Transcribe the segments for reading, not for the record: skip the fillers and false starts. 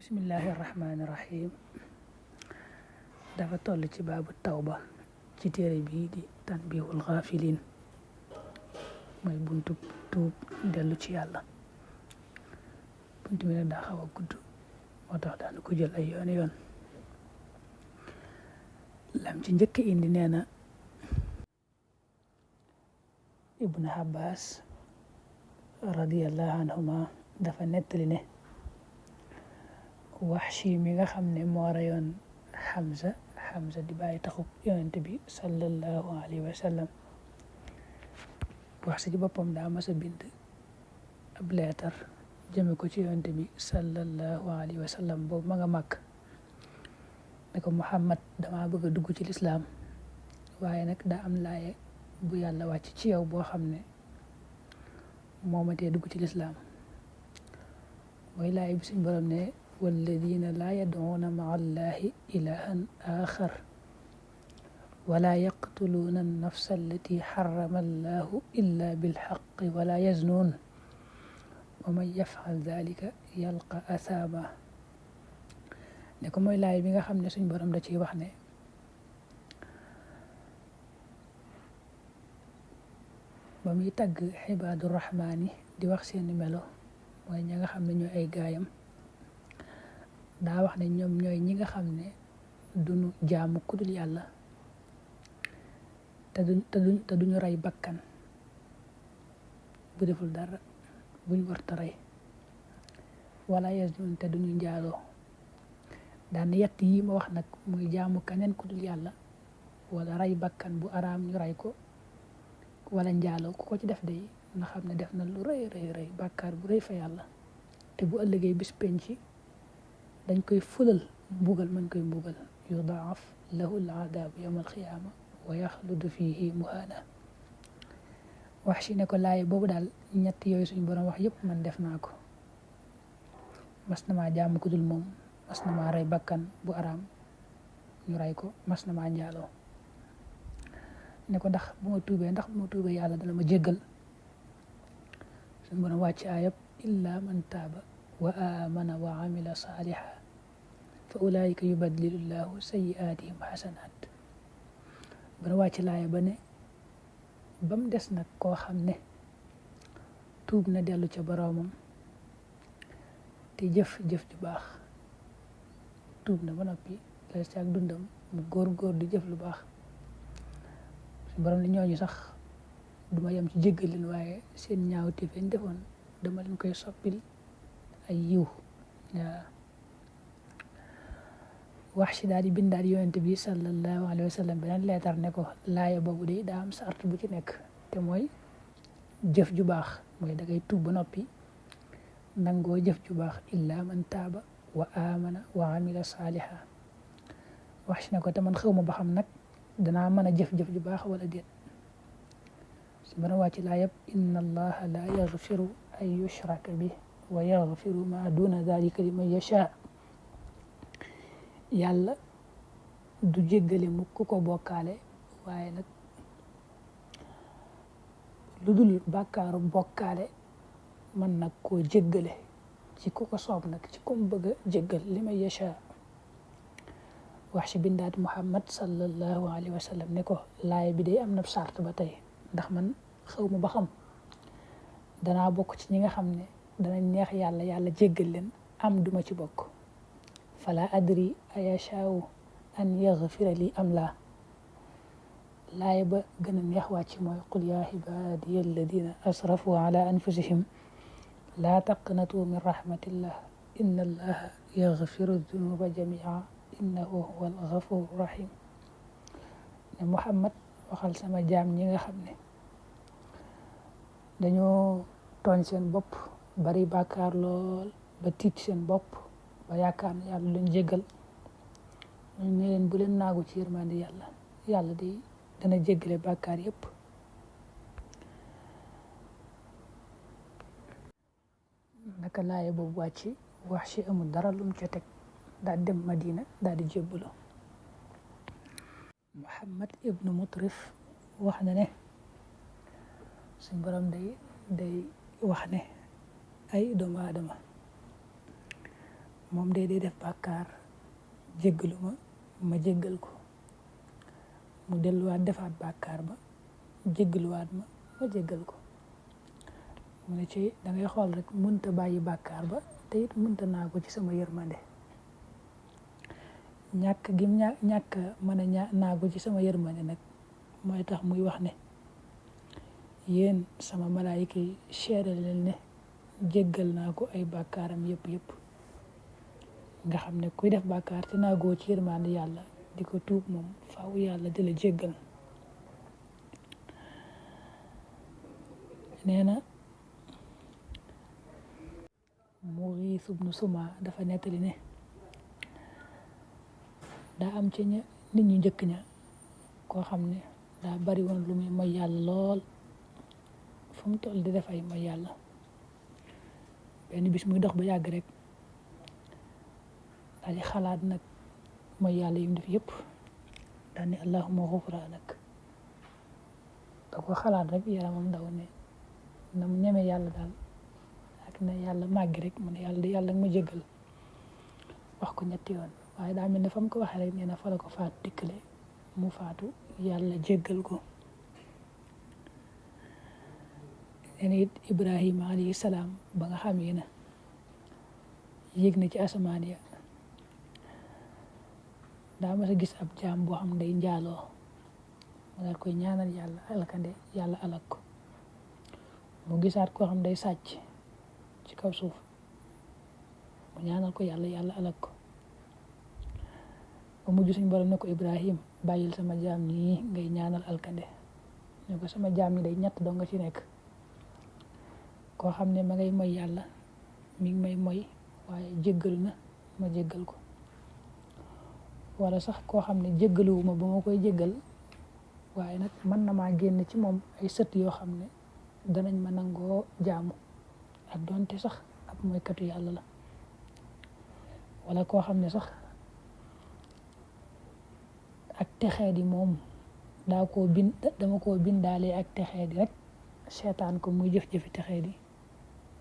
bismillahi rahmaani rahim dafa toll ci baabu tawba ci téere bii di tanbihul xaafiliin mooy buntu tuub dellu ci yàlla. buntu bi nag daa xaw a gudd moo tax daanu ko jël ay yoon lam ci njëkk indi nee na ibnu Abbas radiyallahu anhuma dafa nettali ne Waxshi mi nga xam ne moo rayoon Hamza di bàyyi taxub yonent bi sallallahu alayhi wa sallam. Waxshi ci boppam daa mas a bind ab leetar jëme ko ci yonent bi sallallahu alayhi wa sallam boobu ma nga màgg ne ko Muhammad dama bëgg a dugg ci lislaam waaye nag daa am laaye bu yàlla wàcc ci yow boo xam ne moo ma tee dugg ci lislaam mooy laaye bi suñ borom ne walladina laa yad'uuna ma'a allahi ilahan axar wala yaqtuluuna annafsa allati xarama allahu illa bilxaqi wala yaznuun wa man yafal dalika yalqa asaama ne ko mooy laay bi nga xam ne suñ borom da ciy wax ne ba muy tagg xibaadu rahmaani di wax seeni melo mooy ña nga xam ne ñooy ay gaayam daa wax ne ñoom ñooy ñi nga xam ne duñu jaamu kudul yàlla te duñu rey bakkan bu deful dara buñ warta rey wala yaznuun te duñu njaaloo daan yett yi ma wax nag muy jaamu keneen kudul yàlla wala rey bakkan bu araam ñu rey ko wala njaaloo ku ko ci def day nga xam ne def na lu rëy bàkkaar bu rëy fa yàlla te bu ëllëgee bis penc dañ koy fulal mbugal mën koy mbugal yudaaf lahu al-adaabu yawma al-qiyaama wa yaxludu fihi muhaana. Waxshi ne ko laay boobu daal ñett yooyu suñ borom wax yëpp man def naa ko mas na maa jaamu ku dul moom mas na maa rey bakkan bu araam ñu rey ko mas na maa njaaloo ne ko ndax bu ma tuubee yàlla dana ma jéggal. suñ borom wàcc ayab illa man taaba wa amana wa amila saaliha fa ulaayika yubaddilu llahu sayyi'aatihim xasanaat bara wàcc laaya ba ne ba mu des nag koo xam ne tuub na dellu ca boroomam te jëf ju baax tuub na ba noppi la ci ak dundam mu góor di jëf lu baax su borom li ñooñu sax duma yem ci jéggal leen waaye seen ñaawte feñ defoon dama leen koy soppil ay yiw waaw. Waxshi daal di bindaat yonent bi sallallahu alayhi wa sallam beneen leetar ne ko laaya boobu de daa am sart bu ci nekk te mooy jëf ju baax mooy da ngay tuub ba noppi nangoo jëf ju baax illa man taaba wa amana wa amila saaliha. Waxshi ne ko te man xawma ba xam nag danaa mën a jëf-jëf ju baax wala déet. su mën a wàcc laayab inna allaha la yaghfiru an yushraka bi wa yaghfiru ma duna dalika liman yasha. yàlla du jéggale mu ku ko bokkaale waaye nag lu dul bàkkaaru bokkaale mën nag koo jéggale ci ku ko soob nag ci kom bëgg a jéggal liman yasha. Waxshi bindaat Muhammad sallallahu alayhi wa sallam ne ko laay bi day am na sart ba tey ndax man xawma ba xam danaa bokk ci ñi nga xam ne danañ neex yàlla jéggal leen am duma ci bokk. fala adri ayashaaw an yaghfira li am laa. laaya ba gën a neex wàcc mooy qul yaa ibaadiya alladina asrafu ala anfusihim laa taqnatu min rahmatillah inna allaha yaghfiru dunuba jamia innahu huwa alghafuru rahim. ne Muhammad waxal sama jaam ñi nga xam ne dañoo tooñ seen bopp bari bàkkaar lool ba tiit seen bopp ba yaakaar ne yàlla luñ jéggal ñu ne leen bu leen naagu ci yërmande yàlla di dana jéggale bàkkaar yépp. naka laaya boobu wàcc Waxshi amul dara lum ca teg daal dem Madina daal di jébbalu. Muhammad ibnu Mutrif wax na ne suñ borom day wax ne ay doomu aadama moom day def bàkkaar jéggalu ma jéggal ko, mu delluwaat defaat bàkkaar ba jéggaluwaat ma jéggal ko. mu ne ci da ngay xool rek mënta bàyyi bàkkaar ba te it mënta naa ko ci sama yërmande. ñàkk gi ñàkk mën a naa ko ci sama yërmande nag mooy tax muy wax ne yéen sama malaayika yi seede leen ne jéggal naa ko ay bàkkaaram yëpp nga xam ne kuy def bàkkaar te naagoo ci yërmande yàlla di ko tuub moom faaw yàlla di la jéggal. nee na Mughis ibnu Suma dafa nettali ne daa am ci nit ñu njëkk ña koo xam ne daa bari woon lu muy mooy yàlla lool, fu mu toll di def ay mooy yàlla. benn bis muy dox ba yàgg rek daal di xalaat nag mooy yàlla yi mu def yëpp daal ne allahumma ghufranak. da ko xalaat rek yaramam ndaw ne na mu ñeme yàlla daal ak na yàlla màggi rek mu ne yàlla ma jéggal, wax ko ñetti yoon. waaye daa mel ne fa mu ko waxee rek nee na fa la ko faatu dikkale mu faatu yàlla jéggal ko. nee na it Ibrahima alayhi salaam ba nga xamee na yéeg na ci asamaan ya daa mas a gis ab jaam boo xam day njaaloo mu daal koy ñaanal yàlla alkande yàlla alak ko. mu gisaat koo xam day sàcc ci kaw suuf mu ñaanal ko yàlla alak ko. ba mujj suñ borom ne ko Ibrahim bàyyil sama jaam ñii ngay ñaanal alkande. ne ko sama jaam ñi day ñett doo nga ci nekk, koo xam ne ma ngay moy yàlla mi ngi may moy waaye jéggal na ma jéggal ko, wala sax koo xam ne jéggaluwuma ba ma koy jéggal waaye nag mën na maa génn ci moom ay sët yoo xam ne danañ ma nangoo jaamu ak doonte sax ab moykatu yàlla la. wala koo xam ne sax ak texee di moom dama koo bindaale ak texee di rek seetaan ko muy jëf-jëfi texee di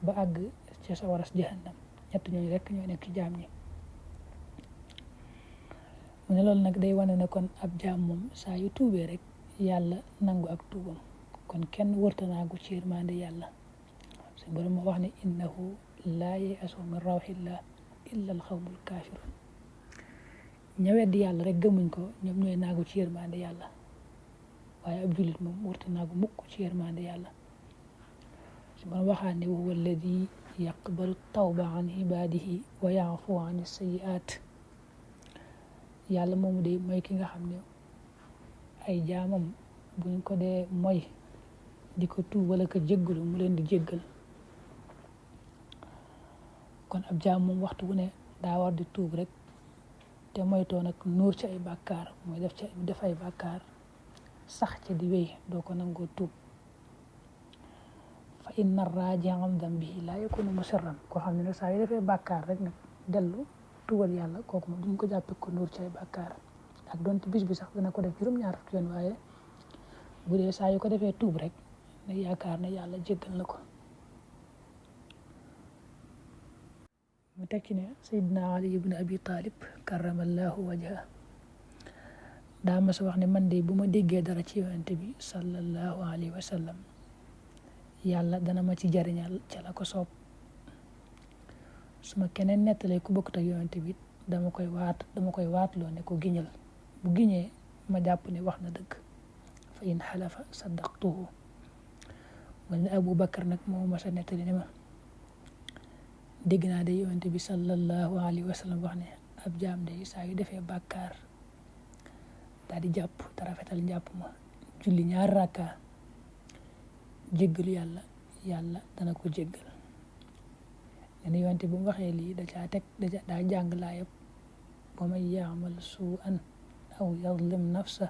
ba àgg ca sawaras jahannam. ñett ñooñu rek ñoo nekk ci jaam ñi. mu ne loolu nag day wane ne kon ab jaam moom saa yu tuubee rek yàlla nangu ak tuubam, kon kenn wërta naagu ci yërmande yàlla. suñu borom moo wax ne innahu laa ya'asu min rawxillah illa al xawmul kaafiruun. ña weddi yàlla rek gëmuñ ko ñoom ñooy naagu ci yërmande yàlla, waaye ab jullit moom wërta naagu mukk ci yërmande yàlla. suñu borom waxaat ne wa huwa alladi yaqbalu tawba an ibadihi wa ya'fu an sayyi'at. yàlla moomu de mooy ki nga xam ne ay jaamam buñ ko dee mooy di ko tuub wala ko jéggalu mu leen di jéggal. kon ab jaam moom waxtu wu ne daa war di tuub rek te moytoo nag nuur ci ay bàkkaar, mooy def ay bàkkaar sax ca di wéy doo ko nangoo tuub. fa inna raaji'a an dambihi laa yakunu musirran. koo xam ne nag saa yu defee bàkkaar rek nag dellu tuubal yàlla, kooku moom duñ ko jàppe ko nuur ci ay bàkkaar. ak doonte bis bi sax dana ko def juróom-ñaar fukki yoon, waaye bu dee saa yu ko defee tuub rek ne yaakaar ne yàlla jéggal na ko. mu tekki ne Seydina Ali ibn Abi Talib karamallahu wajha daa mas a wax ne man de bu ma déggee dara ci yonent bi sallallahu alayhi wa sallam yàlla dana ma ci jariñal ca la ko soob. su ma keneen nettalee ku bokkut ak yonent bi dama koy waatloo ne ko giñal, bu giñee ma jàpp ne wax na dëgg. fa in xalafa saddaqtuhu. mu ne Abu Bakar nag moo mas a nettali ne ma dégg naa de yonent bi sallallahu alayhi wa sallam wax ne ab jaam de saa yu defee bàkkaar daal di jàpp te rafetal njàpp ma julli 2 rakka jéggalu yàlla dana ko jéggal. nee na yonent bu mu waxee lii daa jàng laayab wa man ya'mal suu'an aw yazlim nafsa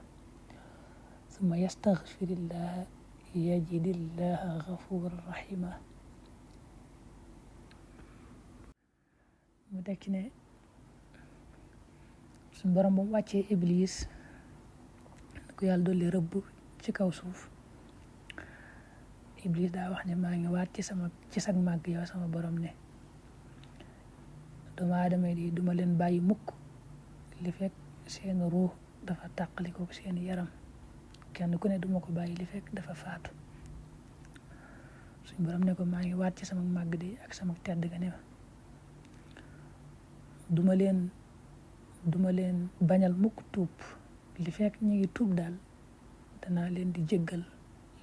summa yastaghfirillaha yajidillaha ghafuran rahima. mu tekki ne suñu borom ba mu wàccee Iblis ko yàlla dolli rëbb ci kaw suuf. Iblis daa wax ne maa ngi waat ci sag màgg yow sama borom ne doomu aadama yi duma leen bàyyi mukk li fekk seen ruux dafa tàqaliko seen yaram kenn ku ne duma ko bàyyi li fekk dafa faatu suñ borom ne ko maa ngi waat ci sama màgg di ak sama tedd ga ne duma leen bañal mukk tuub li fekk ñi ngi tuub daal danaa leen di jéggal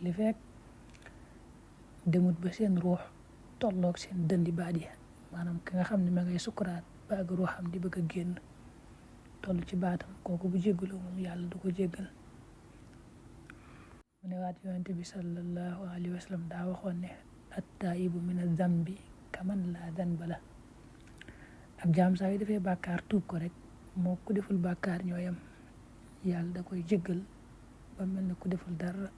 li fekk demut ba seen ruux tolloog seen dëndi baat yi maanaam ki nga xam ne ma ngay sukkuraat ba ak ruuxam di bëgg a génn toll ci baatam kooku bu jéggaloo moom yàlla du ko jéggal mu ne waat yonente bi sallallahu alayhi wa sallam daa waxoon ne attaa'ibu mina zambi kaman laa zanba la ab jaam saa yu defee bàkkaar tuub ko rek moo ku deful bàkkaar ñooyam yàlla da koy jéggal ba mel ne ku deful dara